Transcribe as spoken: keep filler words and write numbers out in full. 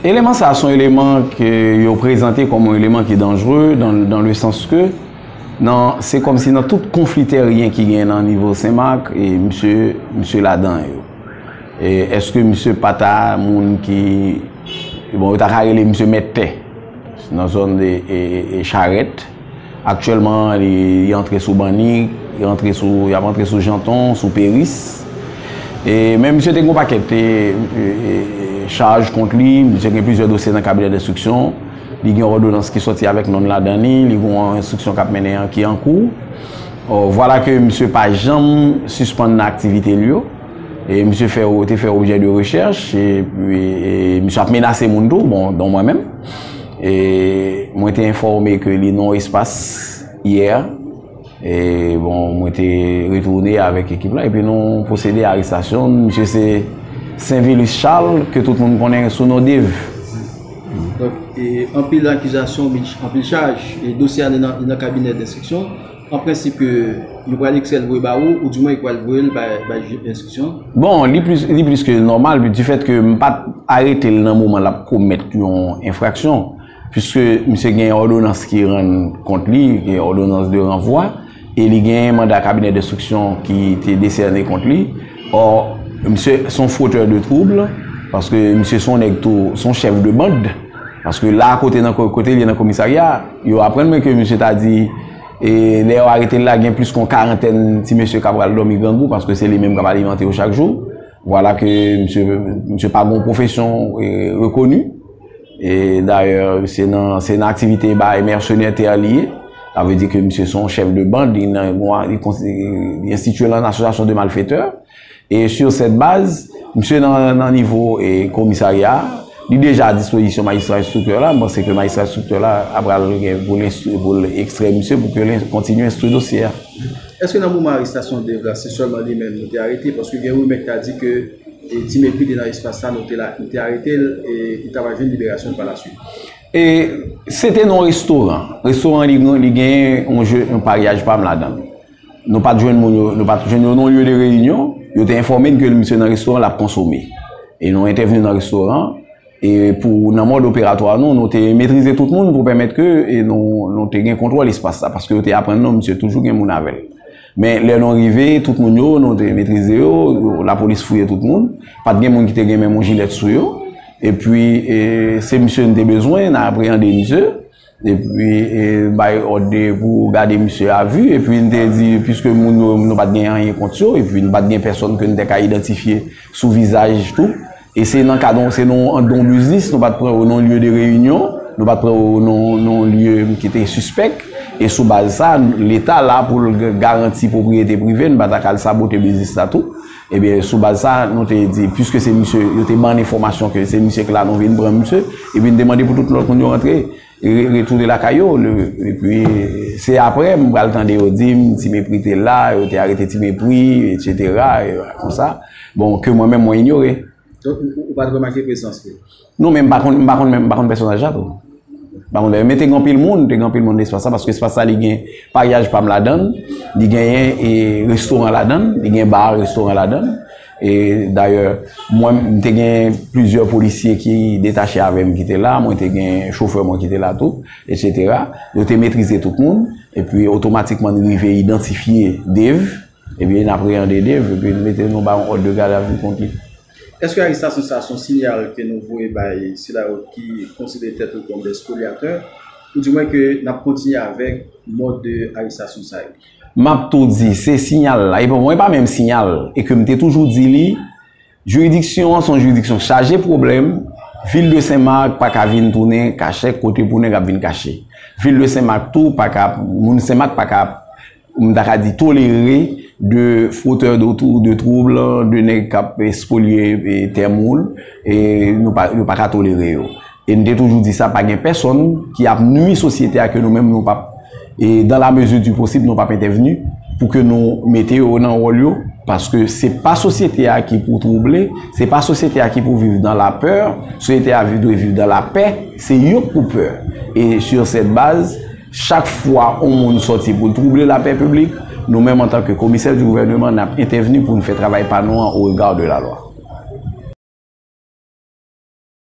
Eleman sa a se yon eleman ke yo prezante kòm yon eleman ki danjere, dans, dans le sens que nan, se kòmsi nan tout konfli teryen ki gen nan nivo Senmak, e misye, misye ladan yo. E èske misye pa ta moun ki, bon, yo ta ka rele misye mèt tè nan zòn de, e, e, e Charèt. Aktyèlman, li, li antre sou Bannik, li antre sou, y ap antre sou Janton, sou Peris. E, men misye te gen yon pakèt, e, e, e, chaj kont li, misye gen plizyè dosye nan kabinè denstriksyon, li gen òdonans ki sòti avèk non l ladan li, li gen yon enstriksyon k ap mennen an ki an kou. Ò, vwala ke misye pa janm sispann nan aktivite l yo. E misye fè, te fè objè de rechèch, e, e, e misye ap menase moun tou, bon, dont mwen menm. E mwen te enfòme ke li nan espas yè. E bon, mwen te retounen avèk ekip la, epi nou pwosede a arestasyon l. Misye se Sainvilus Charles, ke tout moun konnen sou non Dave. Donk, e, anpil akizasyon, anpil chaj, e dosye a li nan, li nan kabinè denstriksyon. An prensip, ke yo pral ekstrè l voye ba ou, oudimwen yo pral voye l bay, bay jij enstriksyon. Bon, li plis, li plis ke nòmal, di fèt ke m pa t arete l nan moman l ap komèt yon enfraksyon, piske misye gen òdonans ki rann kont li, gen òdonans de ranvwa, e li gen manda kabinè denstriksyon ki te desène kont li. Ò, misye se yon fotè de twoub, paske misye se yon nèg tou, se yon chèf de band, paske la kote nan ko-, kote l ye nan komisarya, yo aprann mwen ke misye ta di, e lè yo arete l la, gen plis ke yon karantèn ti mesye k ap pral dòmi grangou, paske se li menm k ap alimante yo chak jou. Vwala ke misye, misye pa gen yon pwofesyon, e, rekoni. E dayè, se nan, se nan aktivite bay mèsenè tè li ye. Sa vle di ke misye se yon chèf de band, li nan, li konsi-, li enstitiye l an asosyasyon de malfetè. E sur cette base, misye nan, nan nivo, e, komisarya a, li deja a dispozisyon majistra enstriktè la. M panse ke majistra enstriktè la ap pral gen pou l enstri-, pou l ekstrè misye pou ke l kontinye enstwi dosye a. Èske nan moman arestasyon Dave la, se sèlman li menm nou te arete? Paske gen rimè ki ta di ke, e, Ti Mepri te nan espas sa, nou te la, nou te arete l, e li ta pral jwenn liberasyon pa la swit. E se te nan yon restoran. Restoran li, li gen yon jeu, yon paryaj pa m ladan l. Nou pa t jwenn moun yo, nou pa t jwenn yo nan lye de reyinyon. Yo te enfòme n ke misye nan restoran l ap konsome. E nou entèvni nan restoran. E pou nan mòd operatwa nou, nou te metrize tout moun pou pèmèt ke, e nou, nou te gen kontwòl espas sa, paske yo te aprann nou misye toujou gen moun avè l. Men lè nou rive, tout moun yo, nou te metrize yo, yo, lapolis fouye tout moun. Pa t gen moun ki te gen menm yon jilèt sou yo. Epi, e, se misye n te bezwen, n apreyande misye. Epi, e, bay òd de, pou gade misye a vi. Epi n te di, piske moun yo, nou pa t gen anyen kont yo, epi n pa t gen pèsòn ke n te ka idantifye sou vizaj tou. E se nan kad, se nan, nan yon biznis, nou pa t pran yo nan lye de reyinyon, nou pa t pran yo nan, nan lye ki te sispèk. E sou baz sa, Leta la pou l garanti pwopriyete prive, nou pa ta ka al sabote biznis la tou. Ebyen, sou baz sa, nou te di, piske se misye, yo te ban n enfòmasyon ke se misye k la, nou vin pran misye, epi n te mande pou tout lòt moun yo rantre, re-, retounen lakay yo. Le, epi, se apre, m pral tande yo di m, Ti Mepri te la, yo te arete Ti Mepri, etsetera, e konsa. Bon, ke mwen menm, mwen inyore. Donk, ou, ou pa t remake prezans li? Non, men m pa konn, m pa konn menm, m pa konn pèsonaj la tou. M pa konn, men te gen anpil moun, te gen anpil moun nan espas sa, paske espas sa, li gen paryaj pa m ladan l, li genyen, e, restoran ladan l, li gen bar, restoran ladan l. E dayè, mwen, m te gen plizyè polisye ki detache avè m ki te la, mwen te gen chofè mwen ki te la tou, etsetera. Yo te metrize tout moun, epi otomatikman n rive idantifye Dave, epi n apreyande Dave, epi n mete nou ba yon òd de gadavi kont li. Èske arestasyon sa a se yon siyal ke nou voye bay sila yo ki konsidere tèt yo kòm dè spolyatè, oudimwen ke n ap kontinye avèk mòd de arestasyon sa yo? M ap tou di, se siyal la, e bon, mwen pa menm siyal, e ke m te toujou di li, jiridiksyon an se yon jiridiksyon chaje pwoblèm, vil de Senmak pa ka vin tounen kachèt kote pou nèg ap vin kache. Vil de Senmak tou pa ka, moun Senmak pa ka, m ta ka di, tolere de fotè de twou-, de twoub, de nèg k ap espoliye, e, tè moun, e nou pa, nou pa ka tolere yo. E n te toujou di sa, pa gen pèsòn ki ap nwi sosyete a ke nou menm nou p ap, e dans la mesure du possible, nou p ap entèvni pou ke nou mete yo nan wòl yo, paske se pa sosyete a ki pou twouble, se pa sosyete a ki pou viv dans la peur, sosyete a vi-, dwe viv dans la paix, se yo k pou pè. E sur cette base, chak fwa yon moun sòti pou l twouble lapè piblik, nou menm antanke komisè di gouvèneman, n ap entèvni pou n fè travay pa nou an au regard de la loi.